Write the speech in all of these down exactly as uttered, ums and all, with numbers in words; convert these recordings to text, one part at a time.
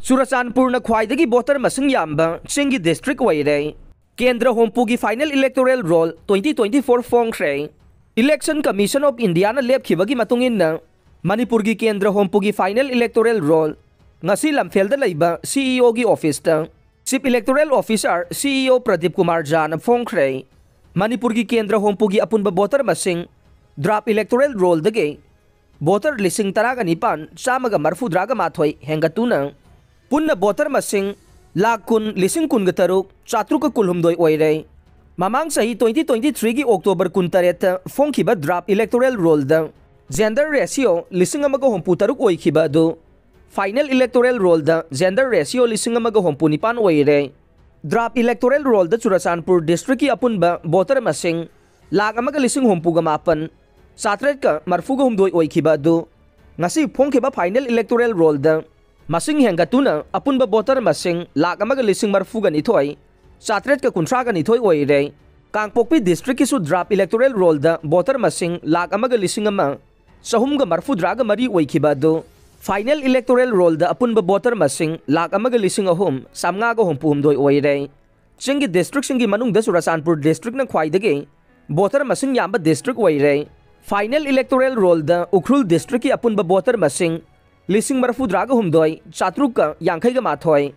ꯆꯨꯔꯆꯥꯟꯄꯨꯔꯅ ꯈ꯭ꯋꯥꯏꯗꯒꯤ ꯚꯣꯇꯔ ꯃꯁꯤꯡ ꯌꯥꯝꯕ ꯆꯤꯡꯒꯤ ꯗꯤꯁꯇ꯭ꯔꯤꯛ ꯑꯣꯏꯔꯦ꯫ ꯀꯦꯟꯗ꯭ꯔ ꯍꯣꯝꯄꯨꯒꯤ final electoral roll twenty twenty-four ꯐꯣꯡꯈ꯭ꯔꯦ꯫ ꯏꯂꯦꯛꯁꯟ ꯀꯃꯤꯁꯟ ꯑꯣꯐ ꯏꯟꯗꯤꯌꯥꯅ ꯂꯦꯞꯈꯤꯕꯒꯤ ꯃꯇꯨꯡ ꯏꯟꯅ ꯃꯅꯤꯄꯨꯔꯒꯤ ꯀꯦꯟꯗ꯭ꯔ ꯍꯣꯝꯄꯨꯒꯤ ꯐꯥꯏꯅꯦꯜ ꯏꯂꯦꯛꯇꯣꯔꯦꯜ ꯔꯣꯜ ꯉꯁꯤ ꯂꯝꯐꯦꯜꯗ ꯂꯩꯕ ꯁꯤꯏꯑꯣꯒꯤ ꯑꯣꯐꯤꯁꯇ chief electoral officer CEO Pradeep Kumar ꯖꯥꯅ ꯐꯣꯡꯈ꯭ꯔꯦ꯫ ꯃꯅꯤꯄꯨꯔꯒꯤ ꯀꯦꯟꯗ꯭ꯔ ꯍꯣꯝꯄꯨꯒꯤ ꯑꯄꯨꯟꯕ ꯚꯣꯇꯔ ꯃꯁꯤꯡ ꯗ꯭ꯔꯥꯐ ꯏꯂꯦꯛꯇꯣꯔꯦꯜ ꯔꯣꯜꯗꯒꯤ ꯚꯣꯇꯔ ꯂꯤꯁꯤꯡ ꯇꯔꯥꯒ ꯅꯤꯄꯥꯟ ꯆꯥꯝꯃꯒ ꯃꯔꯐꯨꯇꯔꯥꯒ ꯃꯥꯊꯣꯏ ꯍꯦꯟꯒꯠꯇꯨꯅ ꯄꯨꯟꯅ ꯚꯣꯇꯔ ꯃꯁꯤꯡ ꯂꯥꯈ ꯀꯨꯟ ꯂꯤꯁꯤꯡ ꯀꯨꯟꯒ ꯇꯔꯨꯛ ꯆꯥꯇ꯭ꯔꯨꯛꯀ ꯀꯨꯟꯍꯨꯝꯗꯣꯏ ꯑꯣꯏꯔꯦ꯫ ꯃꯃꯥꯡ ꯆꯍꯤ twenty twenty-threeꯒꯤ ꯑꯣꯛꯇꯣꯕꯔ ꯀꯨꯟꯇꯔꯦꯠꯇ ꯐꯣꯡꯈꯤꯕ ꯗ꯭ꯔꯥꯐ ꯏꯂꯦꯛꯇꯣꯔꯦꯜ ꯔꯣꯜꯗ ꯖꯦꯟꯗꯔ ꯔꯦꯁꯤꯌꯣ ꯂꯤꯁꯤꯡ ꯑꯃꯒ ꯍꯨꯝꯐꯨ ꯇꯔꯨꯛ ꯑꯣꯏꯈꯤꯕ ꯑꯗꯨ ꯐꯥꯏꯅꯦꯜ ꯏꯂꯦꯛꯇꯣꯔꯦꯜ ꯔꯣꯜꯗ ꯖꯦꯟꯗꯔ ꯔꯦꯁꯤꯌꯣ ꯂꯤꯁꯤꯡ ꯑꯃꯒ ꯍꯨꯝꯐꯨ ꯅꯤꯄꯥꯟ ꯑꯣꯏꯔꯦ꯫ ꯗ꯭ꯔꯥꯐ ꯏꯂꯦꯛꯇꯣꯔꯦꯜ ꯔꯣꯜꯗ ꯆꯨꯔꯆꯥꯟꯄꯨꯔ ꯗꯤꯁꯇ꯭ꯔꯤꯛꯀꯤ ꯑꯄꯨꯟꯕ ꯚꯣꯇꯔ ꯃꯁꯤꯡ ꯂꯥꯈ ꯑꯃꯒ ꯂꯤꯁꯤꯡ ꯍꯨꯝꯐꯨꯒ ꯃꯥꯄꯟ ꯆꯥꯇ꯭ꯔꯦꯠꯀ ꯃꯔꯐꯨꯒ ꯍꯨꯝꯗꯣꯏ ꯑꯣꯏꯈꯤꯕ ꯑꯗꯨ ꯉꯁꯤ ꯐꯣꯡꯈꯤꯕ ꯐꯥꯏꯅꯦꯜ ꯏꯂꯦꯛꯇꯣꯔꯦꯜ ꯔꯣꯜꯗ ꯃꯁꯤꯡ ꯍꯦꯟꯒꯠꯇꯨꯅ ꯑꯄꯨꯟꯕ ꯚꯣꯇꯔ ꯃꯁꯤꯡ ꯂꯥꯈ ꯑꯃꯒ ꯂꯤꯁꯤꯡ ꯃꯔꯐꯨꯒ ꯅꯤꯊꯣꯏ ꯆꯥꯇ꯭ꯔꯦꯠꯀ ꯀꯨꯟꯊ꯭ꯔꯥꯒ ꯅꯤꯊꯣꯏ ꯑꯣꯏꯔꯦ꯫ ꯀꯥꯡꯄꯣꯛꯄꯤ ꯗꯤꯁꯇ꯭ꯔꯤꯛꯀꯤꯁꯨ ꯗ꯭ꯔꯥꯐ ꯏꯂꯦꯛꯇꯣꯔꯦꯜ ꯔꯣꯜꯗ ꯚꯣꯇꯔ ꯃꯁꯤꯡ ꯂꯥꯈ ꯑꯃꯒ ꯂꯤꯁꯤꯡ ꯑꯃ ꯆꯍꯨꯝꯒ ꯃꯔꯐꯨꯇꯔꯥꯒ ꯃꯔꯤ ꯑꯣꯏꯈꯤꯕ ꯑꯗꯨ ꯐꯥꯏꯅꯦꯜ ꯏꯂꯦꯛꯇꯣꯔꯦꯜ ꯔꯣꯜꯗ ꯑꯄꯨꯟꯕ ꯚꯣꯇꯔ ꯃꯁꯤꯡ ꯂꯥꯈ ꯑꯃꯒ ꯂꯤꯁꯤꯡ ꯑꯍꯨꯝ ꯆꯥꯝꯃꯉꯥꯒ ꯍꯨꯝꯐꯨ ꯍꯨꯝꯗꯣꯏ ꯑꯣꯏꯔꯦ꯫ ꯆꯤꯡꯒꯤ ꯗꯤꯁꯇ꯭ꯔꯤꯛꯁꯤꯡꯒꯤ ꯃꯅꯨꯡꯗ ꯆꯨꯔꯆꯥꯟꯄꯨꯔ ꯗꯤꯁꯇ꯭ꯔꯤꯛꯅ ꯈ꯭ꯋꯥꯏꯗꯒꯤ ꯚꯣꯇꯔ ꯃꯁꯤꯡ ꯌꯥꯝꯕ ꯗꯤꯁꯇ꯭ꯔꯤꯛ ꯑꯣꯏꯔꯦ꯫ ꯐꯥꯏꯅꯦꯜ ꯏꯂꯦꯛꯇꯣꯔꯦꯜ ꯔꯣꯜꯗ ꯎꯈ꯭ꯔꯨꯜ ꯗꯤꯁꯇ꯭ꯔꯤꯛꯀꯤ ꯑꯄꯨꯟꯕ ꯚꯣꯇꯔ ꯃꯁꯤꯡ ꯂꯤꯁꯤꯡ ꯃꯔꯐꯨꯇꯔꯥꯒ ꯍꯨꯝꯗꯣꯏ ꯆꯥꯇ꯭ꯔꯨꯛꯀ ꯌꯥꯡꯈꯩꯒ ꯃꯥꯊꯣꯏ,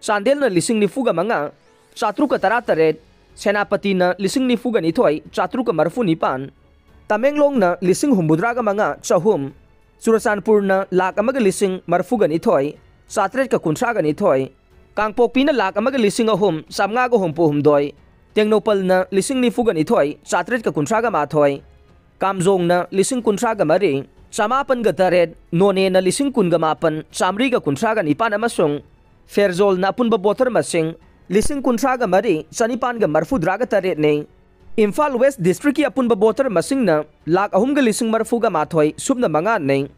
ꯆꯥꯟꯗꯦꯜꯅ ꯂꯤꯁꯤꯡ ꯅꯤꯐꯨꯒ ꯃꯉꯥ ꯆꯥꯇ꯭ꯔꯨꯛꯀ ꯇꯔꯥꯇꯔꯦꯠ, ꯁꯦꯅꯥꯄꯇꯤꯅ ꯂꯤꯁꯤꯡ ꯅꯤꯐꯨꯒ ꯅꯤꯊꯣꯏ ꯆꯥꯇ꯭ꯔꯨꯛꯀ ꯃꯔꯐꯨ ꯅꯤꯄꯥꯟ, ꯇꯃꯦꯡꯂꯣꯡꯅ ꯂꯤꯁꯤꯡ ꯍꯨꯝꯐꯨꯇꯔꯥꯒ ꯃꯉꯥ ꯆꯍꯨꯝ, ꯆꯨꯔꯆꯥꯟꯄꯨꯔꯅ ꯂꯥꯈ ꯑꯃꯒ ꯂꯤꯁꯤꯡ ꯃꯔꯐꯨꯒ ꯅꯤꯊꯣꯏ ꯆꯥꯇ꯭ꯔꯦꯠꯀ ꯀꯨꯟꯊ꯭ꯔꯥꯒ ꯅꯤꯊꯣꯏ, ꯀꯥꯡꯄꯣꯛꯄꯤꯅ ꯂꯥꯈ ꯑꯃꯒ ꯂꯤꯁꯤꯡ ꯑꯍꯨꯝ ꯆꯥꯝꯃꯉꯥꯒ ꯍꯨꯝꯐꯨ ꯍꯨꯝꯗꯣꯏ, ꯇꯦꯡꯅꯧꯄꯜꯅ ꯂꯤꯁꯤꯡ ꯅꯤꯐꯨꯒ ꯅꯤꯊꯣꯏ ꯆꯥꯇ꯭ꯔꯦꯠꯀ ꯀꯨꯟꯊ꯭ꯔꯥꯒ ꯃꯥꯊꯣꯏ, ꯀꯥꯝꯖꯣꯡꯅ ꯂꯤꯁꯤꯡ ꯀꯨꯟꯊ꯭ꯔꯥꯒ ꯃꯔꯤ ꯆꯃꯥꯄꯟꯒ ꯇꯔꯦꯠ, ꯅꯣꯅꯦꯅ ꯂꯤꯁꯤꯡ ꯀꯨꯟꯒ ꯃꯥꯄꯟ ꯆꯥꯃꯔꯤꯒ ꯀꯨꯟꯊ꯭ꯔꯥꯒ ꯅꯤꯄꯥꯟ ꯑꯃꯁꯨꯡ ꯐꯦꯔꯖꯣꯜꯅ ꯑꯄꯨꯟꯕ ꯚꯣꯇꯔ ꯃꯁꯤꯡ ꯂꯤꯁꯤꯡ ꯀꯨꯟꯊ꯭ꯔꯥꯒ ꯃꯔꯤ ꯆꯅꯤꯄꯥꯟꯒ ꯃꯔꯐꯨꯇꯔꯥꯒ ꯇꯔꯦꯠꯅꯤ꯫ ꯏꯝꯐꯥꯜ ꯋꯦꯁ ꯗꯤꯁꯇ꯭ꯔꯤꯛꯀꯤ ꯑꯄꯨꯟꯕ ꯚꯣꯇꯔ ꯃꯁꯤꯡꯅ ꯂꯥꯈ ꯑꯍꯨꯝꯒ ꯂꯤꯁꯤꯡ ꯃꯔꯐꯨꯒ ꯃꯥꯊꯣꯏ ꯁꯨꯞꯅ ꯃꯉꯥꯅꯤ꯫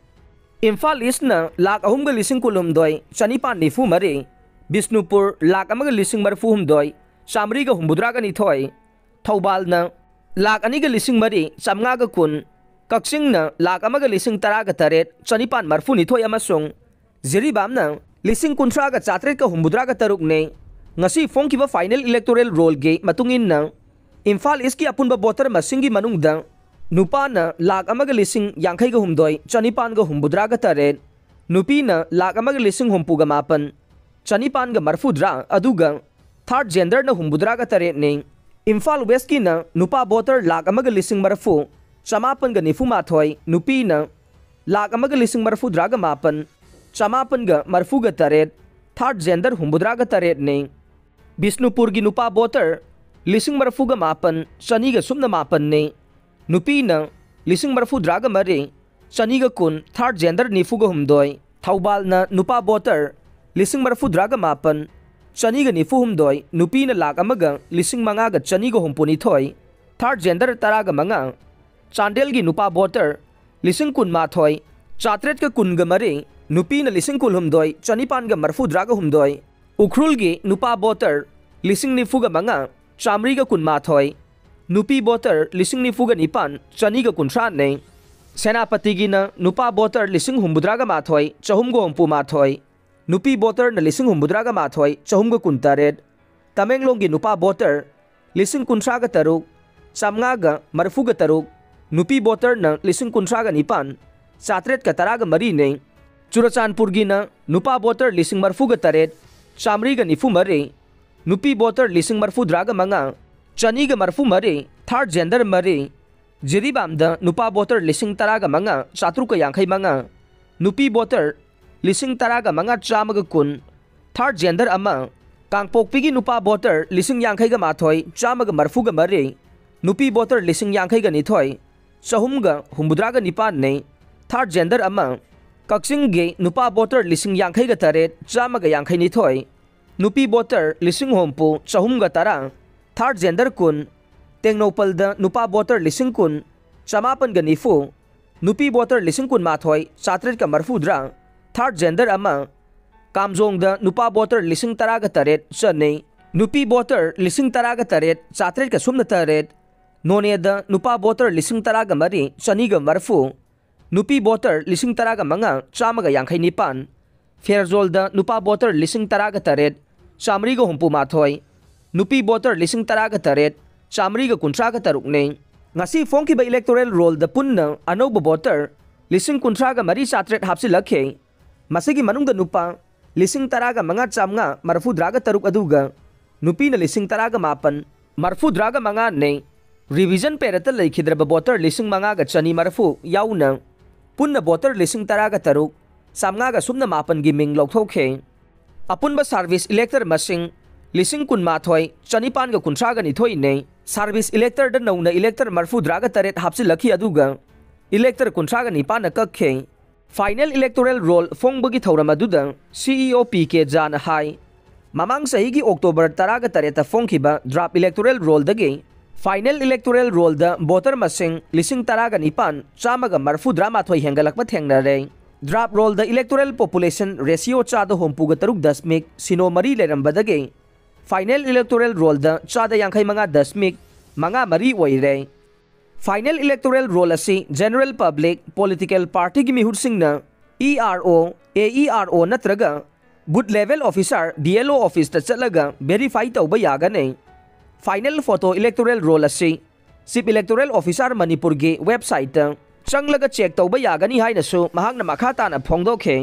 ꯏꯝꯐꯥꯜ ꯏꯁꯅ ꯂꯥꯈ ꯑꯍꯨꯝꯒ ꯂꯤꯁꯤꯡ ꯀꯨꯟꯍꯨꯝꯗꯣꯏ ꯆꯅꯤꯄꯥꯟ ꯅꯤꯐꯨ ꯃꯔꯤ, ꯕꯤꯁꯅꯨꯄꯨꯔ ꯂꯥꯈ ꯑꯃꯒ ꯂꯤꯁꯤꯡ ꯃꯔꯐꯨ ꯍꯨꯝꯗꯣꯏ ꯆꯥꯃꯔꯤꯒ ꯍꯨꯝꯐꯨꯇꯔꯥꯒ ꯅꯤꯊꯣꯏ, ꯊꯧꯕꯥꯜꯅ ꯂꯥꯈ ꯑꯅꯤꯒ ꯂꯤꯁꯤꯡ ꯃꯔꯤ ꯆꯥꯝꯃꯉꯥꯒ ꯀꯨꯟ, ꯀꯛꯆꯤꯡꯅ ꯂꯥꯈ ꯑꯃꯒ ꯂꯤꯁꯤꯡ ꯇꯔꯥꯒ ꯇꯔꯦꯠ ꯆꯅꯤꯄꯥꯟ ꯃꯔꯐꯨ ꯅꯤꯊꯣꯏ ꯑꯃꯁꯨꯡ ꯖꯤꯔꯤꯕꯥꯝꯅ ꯂꯤꯁꯤꯡ ꯀꯨꯟꯊ꯭ꯔꯥꯒ ꯆꯥꯇ꯭ꯔꯦꯠꯀ ꯍꯨꯝꯐꯨꯇꯔꯥꯒ ꯇꯔꯨꯛꯅꯤ꯫ ꯉꯁꯤ ꯐꯣꯡꯈꯤꯕ final electoral rollꯒꯤ ꯃꯇꯨꯡ ꯏꯟꯅ ꯏꯝꯐꯥꯜ ꯏꯁꯀꯤ ꯑꯄꯨꯟꯕ voter ꯃꯁꯤꯡꯒꯤ ꯃꯅꯨꯡꯗ ꯅꯨꯄꯥꯅ ꯂꯥꯈ ꯑꯃꯒ ꯂꯤꯁꯤꯡ ꯌꯥꯡꯈꯩꯒ ꯍꯨꯝꯗꯣꯏ ꯆꯅꯤꯄꯥꯟꯒ ꯍꯨꯝꯐꯨꯇꯔꯥꯒ ꯇꯔꯦꯠ, ꯅꯨꯄꯤꯅ ꯂꯥꯈ ꯑꯃꯒ ꯂꯤꯁꯤꯡ ꯍꯨꯝꯐꯨꯒ ꯃꯥꯄꯟ ꯆꯅꯤꯄꯥꯟꯒ ꯃꯔꯐꯨꯇꯔꯥ, ꯑꯗꯨꯒ third genderꯅ ꯍꯨꯝꯐꯨꯇꯔꯥꯒ ꯇꯔꯦꯠꯅꯤ꯫ ꯏꯝꯐꯥꯜ ꯋꯦꯁꯀꯤꯅ ꯅꯨꯄꯥ voter ꯂꯥꯈ ꯑꯃꯒ ꯂꯤꯁꯤꯡ ꯃꯔꯐꯨ ꯆꯃꯥꯄꯟꯒ ꯅꯤꯐꯨ ꯃꯥꯊꯣꯏ, ꯅꯨꯄꯤꯅ ꯂꯥꯈ ꯑꯃꯒ ꯂꯤꯁꯤꯡ ꯃꯔꯐꯨꯇꯔꯥꯒ ꯃꯥꯄꯟ ꯆꯃꯥꯄꯟꯒ ꯃꯔꯐꯨꯒ ꯇꯔꯦꯠ, third gender ꯍꯨꯝꯐꯨꯇꯔꯥꯒ ꯇꯔꯦꯠꯅꯤ꯫ ꯕꯤꯁꯅꯨꯄꯨꯔꯒꯤ ꯅꯨꯄꯥ voter ꯂꯤꯁꯤꯡ ꯃꯔꯐꯨꯒ ꯃꯥꯄꯟ ꯆꯅꯤꯒ ꯁꯨꯞꯅ ꯃꯥꯄꯟꯅꯤ, ꯅꯨꯄꯤꯅ ꯂꯤꯁꯤꯡ ꯃꯔꯐꯨꯇꯔꯥꯒ ꯃꯔꯤ ꯆꯅꯤꯒ ꯀꯨꯟ, third gender ꯅꯤꯐꯨꯒ ꯍꯨꯝꯗꯣꯏ꯫ ꯊꯧꯕꯥꯜꯅ ꯅꯨꯄꯥ voter ꯂꯤꯁꯤꯡ ꯃꯔꯐꯨꯇꯔꯥꯒ ꯃꯥꯄꯟ ꯆꯅꯤꯒ ꯅꯤꯐꯨ ꯍꯨꯝꯗꯣꯏ, ꯅꯨꯄꯤꯅ ꯂꯥꯈ ꯑꯃꯒ ꯂꯤꯁꯤꯡ ꯃꯉꯥꯒ ꯆꯅꯤꯒ ꯍꯨꯝꯐꯨꯅꯤꯊꯣꯏ, third gender ꯇꯔꯥꯒ ꯃꯉꯥ꯫ ꯆꯥꯟꯗꯦꯜꯒꯤ ꯅꯨꯄꯥ voter ꯂꯤꯁꯤꯡ ꯀꯨꯟꯃꯥꯊꯣꯏ ꯆꯥꯇ꯭ꯔꯦꯠꯀ ꯀꯨꯟꯒ ꯃꯔꯤ, ꯅꯨꯄꯤꯅ ꯂꯤꯁꯤꯡ ꯀꯨꯟꯍꯨꯝꯗꯣꯏ ꯆꯅꯤꯄꯥꯟꯒ ꯃꯔꯐꯨꯇꯔꯥꯒ ꯍꯨꯝꯗꯣꯏ꯫ ꯎꯈ꯭ꯔꯨꯜꯒꯤ ꯅꯨꯄꯥ voter ꯂꯤꯁꯤꯡ ꯅꯤꯐꯨꯒ ꯃꯉꯥ ꯆꯥꯃꯔꯤꯒ ꯀꯨꯟꯃꯥꯊꯣꯏ, ꯅꯨꯄꯤ voter ꯂꯤꯁꯤꯡ ꯅꯤꯐꯨꯒ ꯅꯤꯄꯥꯟ ꯆꯅꯤꯒ ꯀꯨꯟꯊ꯭ꯔꯥꯅꯤ꯫ ꯁꯦꯅꯥꯄꯇꯤꯒꯤꯅ ꯅꯨꯄꯥ voter ꯂꯤꯁꯤꯡ ꯍꯨꯝꯐꯨꯇꯔꯥꯒ ꯃꯥꯊꯣꯏ ꯆꯍꯨꯝꯒ ꯍꯨꯝꯐꯨ ꯃꯥꯊꯣꯏ, ꯅꯨꯄꯤ voterꯅ ꯂꯤꯁꯤꯡ ꯍꯨꯝꯐꯨꯇꯔꯥꯒ ꯃꯥꯊꯣꯏ ꯆꯍꯨꯝꯒ ꯀꯨꯟꯇꯔꯦꯠ꯫ ꯇꯃꯦꯡꯂꯣꯡꯒꯤ ꯅꯨꯄꯥ voter ꯂꯤꯁꯤꯡ ꯀꯨꯟꯊ꯭ꯔꯥꯒ ꯇꯔꯨꯛ ꯆꯥꯃꯉꯥꯒ ꯃꯔꯐꯨꯒ ꯇꯔꯨꯛ, ꯅꯨꯄꯤ voterꯅ ꯂꯤꯁꯤꯡ ꯀꯨꯟꯊ꯭ꯔꯥꯒ ꯅꯤꯄꯥꯟ ꯆꯥꯇ꯭ꯔꯦꯠꯀ ꯇꯔꯥꯒ ꯃꯔꯤꯅꯤ꯫ ꯆꯨꯔꯆꯥꯟꯄꯨꯔꯒꯤꯅ ꯅꯨꯄꯥ voter ꯂꯤꯁꯤꯡ ꯃꯔꯐꯨꯒ ꯇꯔꯦꯠ ꯆꯥꯃꯔꯤꯒ ꯅꯤꯐꯨ ꯃꯔꯤ, ꯅꯨꯄꯤ voter ꯂꯤꯁꯤꯡ ꯃꯔꯐꯨꯇꯔꯥꯒ ꯃꯉꯥ ꯆꯅꯤꯒ ꯃꯔꯐꯨ ꯃꯔꯤ, third gender ꯃꯔꯤ꯫ ꯖꯤꯔꯤꯕꯥꯝꯗ ꯅꯨꯄꯥ voter ꯂꯤꯁꯤꯡ ꯇꯔꯥꯒ ꯃꯉꯥ ꯆꯥꯇ꯭ꯔꯨꯛꯀ ꯌꯥꯡꯈꯩ ꯃꯉꯥ, ꯅꯨꯄꯤ voter ꯂꯤꯁꯤꯡ ꯇꯔꯥꯒ ꯃꯉꯥ ꯆꯥꯝꯃꯒ ꯀꯨꯟ, third gender ꯑꯃ꯫ ꯀꯥꯡꯄꯣꯛꯄꯤꯒꯤ ꯅꯨꯄꯥ voter ꯂꯤꯁꯤꯡ ꯌꯥꯡꯈꯩꯒ ꯃꯥꯊꯣꯏ ꯆꯥꯝꯃꯒ ꯃꯔꯐꯨꯒ ꯃꯔꯤ, ꯅꯨꯄꯤ voter ꯂꯤꯁꯤꯡ ꯌꯥꯡꯈꯩꯒ ꯅꯤꯊꯣꯏ ꯆꯍꯨꯝꯒ ꯍꯨꯝꯐꯨꯇꯔꯥꯒ ꯅꯤꯄꯥꯟꯅꯤ, third gender ꯑꯃ꯫ ꯀꯛꯆꯤꯡꯒꯤ ꯅꯨꯄꯥ voter ꯂꯤꯁꯤꯡ ꯌꯥꯡꯈꯩꯒ ꯇꯔꯦꯠ ꯆꯥꯝꯃꯒ ꯌꯥꯡꯈꯩ ꯅꯤꯊꯣꯏ, ꯅꯨꯄꯤ voter ꯂꯤꯁꯤꯡ ꯍꯨꯝꯐꯨ ꯆꯍꯨꯝꯒ ꯇꯔꯥ, third gender ꯀꯨꯟ꯫ ꯇꯦꯡꯅꯧꯄꯜꯗ ꯅꯨꯄꯥ voter ꯂꯤꯁꯤꯡ ꯀꯨꯟ ꯆꯃꯥꯄꯟꯒ ꯅꯤꯐꯨ, ꯅꯨꯄꯤ voter ꯂꯤꯁꯤꯡ ꯀꯨꯟꯃꯥꯊꯣꯏ ꯆꯥꯇ꯭ꯔꯦꯠꯀ ꯃꯔꯐꯨꯇꯔꯥ, third gender ꯑꯃ꯫ ꯀꯥꯝꯖꯣꯡꯗ ꯅꯨꯄꯥ voter ꯂꯤꯁꯤꯡ ꯇꯔꯥꯒ ꯇꯔꯦꯠ ꯆꯅꯤ, ꯅꯨꯄꯤ voter ꯂꯤꯁꯤꯡ ꯇꯔꯥꯒ ꯇꯔꯦꯠ ꯆꯥꯇ꯭ꯔꯦꯠꯀ ꯁꯨꯞꯅ ꯇꯔꯦꯠ꯫ ꯅꯣꯅꯦꯗ ꯅꯨꯄꯥ voter ꯂꯤꯁꯤꯡ ꯇꯔꯥꯒ ꯃꯔꯤ ꯆꯅꯤꯒ ꯃꯔꯐꯨ, ꯅꯨꯄꯤ voter ꯂꯤꯁꯤꯡ ꯇꯔꯥꯒ ꯃꯉꯥ ꯆꯥꯝꯃꯒ ꯌꯥꯡꯈꯩ ꯅꯤꯄꯥꯟ꯫ ꯐꯦꯔꯖꯣꯜꯗ ꯅꯨꯄꯥ ꯚꯣꯇꯔ ꯂꯤꯁꯤꯡ ꯇꯔꯥꯒ ꯇꯔꯦꯠ, ꯆꯥꯃꯔꯤꯒ ꯍꯨꯝꯐꯨ ꯃꯥꯊꯣꯏ, ꯅꯨꯄꯤ ꯚꯣꯇꯔ ꯂꯤꯁꯤꯡ ꯇꯔꯥꯒ ꯇꯔꯦꯠ, ꯆꯥꯃꯔꯤꯒ ꯀꯨꯟꯊ꯭ꯔꯥꯒ ꯇꯔꯨꯛꯅꯤ꯫ ꯉꯁꯤ ꯐꯣꯡꯈꯤꯕ ꯏꯂꯦꯛꯇꯣꯔꯦꯜ ꯔꯣꯜꯗ ꯄꯨꯟꯅ ꯑꯅꯧꯕ ꯚꯣꯇꯔ ꯂꯤꯁꯤꯡ ꯀꯨꯟꯊ꯭ꯔꯥꯒ ꯃꯔꯤ ꯆꯥꯇ꯭ꯔꯦꯠ ꯍꯥꯞꯆꯤꯜꯂꯛꯈꯤ꯫ ꯃꯁꯤꯒꯤ ꯃꯅꯨꯡꯗ ꯅꯨꯄꯥ ꯂꯤꯁꯤꯡ ꯇꯔꯥꯒ ꯃꯉꯥ ꯆꯥꯝꯃꯉꯥ ꯃꯔꯐꯨꯇꯔꯥꯒ ꯇꯔꯨꯛ ꯑꯗꯨꯒ ꯅꯨꯄꯤꯅ ꯂꯤꯁꯤꯡ ꯇꯔꯥꯒ ꯃꯥꯄꯟ ꯃꯔꯐꯨꯇꯔꯥꯒ ꯃꯉꯥꯅꯤ꯫ ꯔꯤꯚꯤꯖꯟ ꯄꯦꯔꯠꯇ ꯂꯩꯈꯤꯗ꯭ꯔꯕ ꯚꯣꯇꯔ ꯂꯤꯁꯤꯡ ꯃꯉꯥꯒ ꯆꯅꯤ ꯃꯔꯐꯨ ꯌꯥꯎꯅ ꯄꯨꯟꯅ ꯚꯣꯇꯔ ꯂꯤꯁꯤꯡ ꯇꯔꯥꯒ ꯇꯔꯨꯛ, ꯆꯥꯝꯃꯉꯥꯒ ꯁꯨꯞꯅ ꯃꯥꯄꯟꯒꯤ ꯃꯤꯡ ꯂꯧꯊꯣꯛꯈꯤ꯫ ꯑꯄꯨꯟꯕ ꯁꯥꯔꯚꯤꯁ ꯏꯂꯦꯛꯇꯔ ꯃꯁꯤꯡ ꯂꯤꯁꯤꯡ ꯀꯨꯟꯃꯥꯊꯣꯏ, ꯆꯅꯤꯄꯥꯟꯒ ꯀꯨꯟꯊ꯭ꯔꯥꯒ ꯅꯤꯊꯣꯏꯅꯤ꯫ ꯁꯥꯔꯚꯤꯁ ꯏꯂꯦꯛꯇꯔꯗ ꯅꯧꯅ ꯏꯂꯦꯛꯇꯔ ꯃꯔꯐꯨꯇꯔꯥꯒ ꯇꯔꯦꯠ ꯍꯥꯞꯆꯤꯜꯂꯛꯈꯤ, ꯑꯗꯨꯒ ꯏꯂꯦꯛꯇꯔ ꯀꯨꯟꯊ꯭ꯔꯥꯒ ꯅꯤꯄꯥꯟꯅ ꯀꯛꯈꯤ꯫ ꯐꯥꯏꯅꯦꯜ ꯏꯂꯦꯛꯇꯣꯔꯦꯜ ꯔꯣꯜ ꯐꯣꯡꯕꯒꯤ ꯊꯧꯔꯝ ꯑꯗꯨꯗ ꯁꯤꯏꯑꯣ ꯄꯤ ꯀꯦ ꯖꯥꯅ ꯍꯥꯏ, ꯃꯃꯥꯡ ꯆꯍꯤꯒꯤ ꯑꯣꯛꯇꯣꯕꯔ ꯇꯔꯥꯒ ꯇꯔꯦꯠꯇ ꯐꯣꯡꯈꯤꯕ ꯗ꯭ꯔꯥꯐ ꯏꯂꯦꯛꯇꯣꯔꯦꯜ ꯔꯣꯜꯗꯒꯤ ꯐꯥꯏꯅꯦꯜ ꯏꯂꯦꯛꯇꯣꯔꯦꯜ ꯔꯣꯜꯗ ꯚꯣꯇꯔ ꯃꯁꯤꯡ ꯂꯤꯁꯤꯡ ꯇꯔꯥꯒ ꯅꯤꯄꯥꯟ, ꯆꯥꯝꯃꯒ ꯃꯔꯐꯨꯇꯔꯥ ꯃꯥꯊꯣꯏ ꯍꯦꯟꯒꯠꯂꯛꯄ ꯊꯦꯡꯅꯔꯦ꯫ Draft roll electoral population ratio ꯆꯥꯗ ꯍꯨꯝꯐꯨꯒ ꯇꯔꯨꯛ ꯗꯁꯃꯤꯛ ꯁꯤꯅꯣ ꯃꯔꯤ ꯂꯩꯔꯝꯕꯗꯒꯤ ꯐꯥꯏꯅꯦꯜ ꯏꯂꯦꯛꯇꯣꯔꯦꯜ ꯔꯣꯜꯗ ꯆꯥꯗ ꯌꯥꯡꯈꯩ ꯃꯉꯥ ꯗꯁꯃꯤꯛ ꯃꯉꯥ ꯃꯔꯤ ꯑꯣꯏꯔꯦ꯫ ꯐꯥꯏꯅꯦꯜ ꯏꯂꯦꯛꯇꯣꯔꯦꯜ ꯔꯣꯜ ꯑꯁꯤ ꯖꯦꯅꯔꯦꯜ ꯄꯕ꯭ꯂꯤꯛ, ꯄꯣꯂꯤꯇꯤꯀꯦꯜ ꯄꯥꯔꯇꯤꯒꯤ ꯃꯤꯍꯨꯠꯁꯤꯡꯅ ꯏ ꯑꯥꯔ ꯑꯣ, ꯑꯦ ꯏ ꯑꯥꯔ ꯑꯣ ꯅꯠꯇ꯭ꯔꯒ booth level officer, B L ꯑꯣ ꯑꯣꯐꯤꯁꯇ ꯆꯠꯂꯒ ꯚꯦꯔꯤꯐꯥꯏ ꯇꯧꯕ ꯌꯥꯒꯅꯤ꯫ ꯐꯥꯏꯅꯦꯜ ꯐꯣꯇꯣ ꯏꯂꯦꯛꯇꯣꯔꯦꯜ ꯔꯣꯜ ꯑꯁꯤ ꯆꯤꯐ ꯏꯂꯦꯛꯇꯣꯔꯦꯜ ꯑꯣꯐꯤꯁꯥꯔ ꯃꯅꯤꯄꯨꯔꯒꯤ ꯋꯦꯕꯁꯥꯏꯠꯇ ꯆꯪꯂꯒ ꯆꯦꯛ ꯇꯧꯕ ꯌꯥꯒꯅꯤ ꯍꯥꯏꯅꯁꯨ ꯃꯍꯥꯛꯅ ꯃꯈꯥ ꯇꯥꯅ ꯐꯣꯡꯗꯣꯛꯈꯤ꯫